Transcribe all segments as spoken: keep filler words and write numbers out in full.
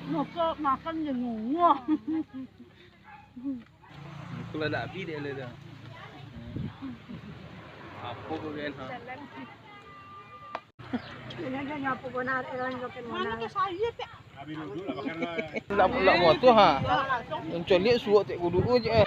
Makan, makan je nunggu. Aku lah dak habis dek le tu. Apo kau kan, ha? Nak, nak buat tu, ha. Yang coliak suok tek kudu je, eh.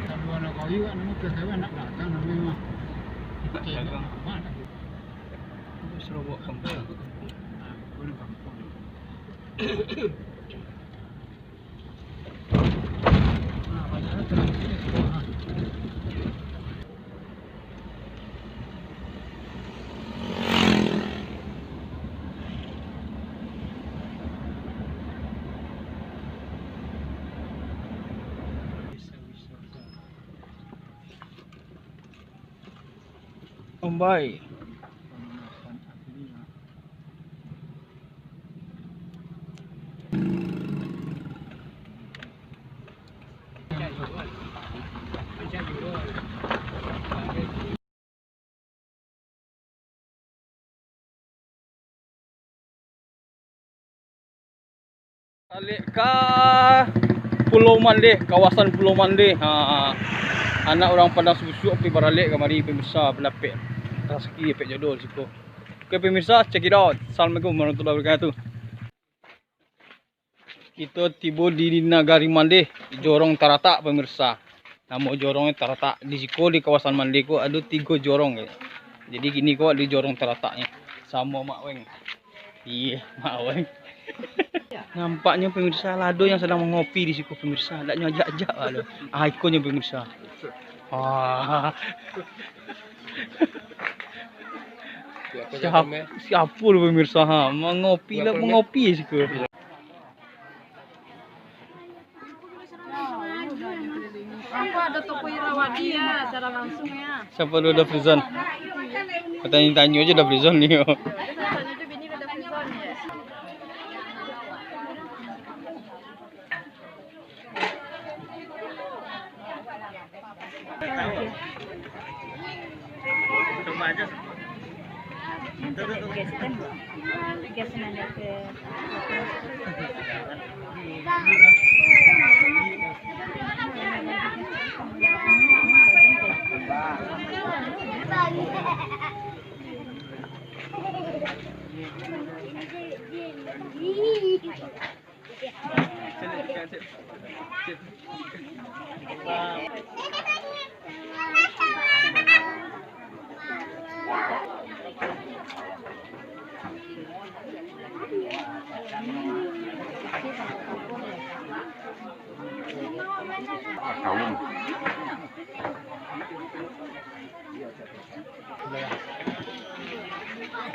Kalau anak kau juga, nama P K W anak belakang, namanya mah. Dagang. Itu serobok kampung. Ah, boleh kampung. Ombai. Baliak ka Pulau Mandeh, kawasan Pulau Mandeh. Ha, anak urang Padang Susuak pai baralek kamari, pemirsa, balapek rasaki, dapek jodoh di siko. Oke, pemirsa, check it out. Assalamualaikum warahmatullahi wabarakatuh. Kito tibo di nagari Mandeh, di Jorong Taratak, pemirsa. Namo jorongnyo Taratak. Di siko, di kawasan Mandeh ko, ado tigo jorong, guys. Jadi, kini ko di Jorong Tarataknyo. Samo Mak Weng. Iyo, Mak Weng. Nampaknyo, pemirsa, lah ado yang sadang mangopi di siko, pemirsa. Ndak nyo ajak-ajak lah tu. Ah, ikonyo, pemirsa. Wah. Siap-, siapo tu, pemirsa, ha? Mangopi lah, mangopi siko. Aku ado toko Irawadi ya, secara langsung ya. Siapo tu, Da Frizon? Batanyo-tanyo se Da Frizon ni, yo. Tanyo se bini Da Frizon ya.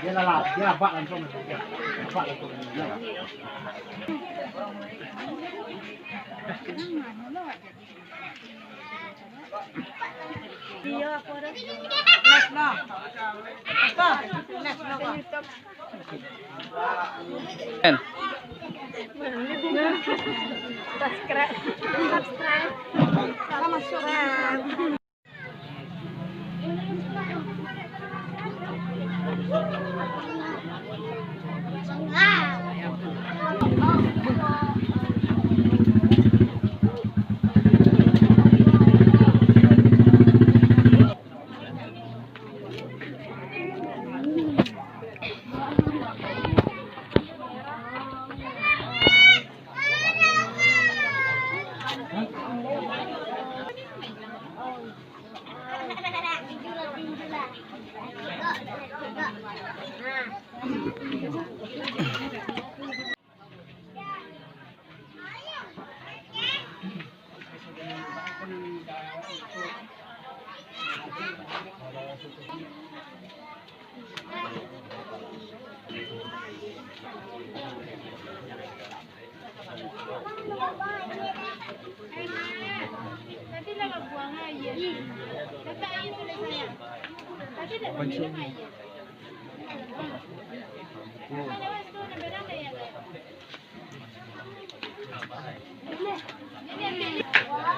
Dia lah, dia abak langsung. Dia abak langsung. Iya, apa dah? Next, no. Apa? Next, no, Bang. Subscribe. Subscribe. Salam, subscribe.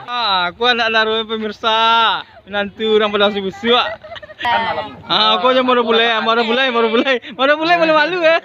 Ah, aku anak Darul, pemirsa. Minantu urang Padang Sibusuak. Ah, aku aja baru mulai, baru mulai, baru mulai. Baru mulai malu-malu, eh.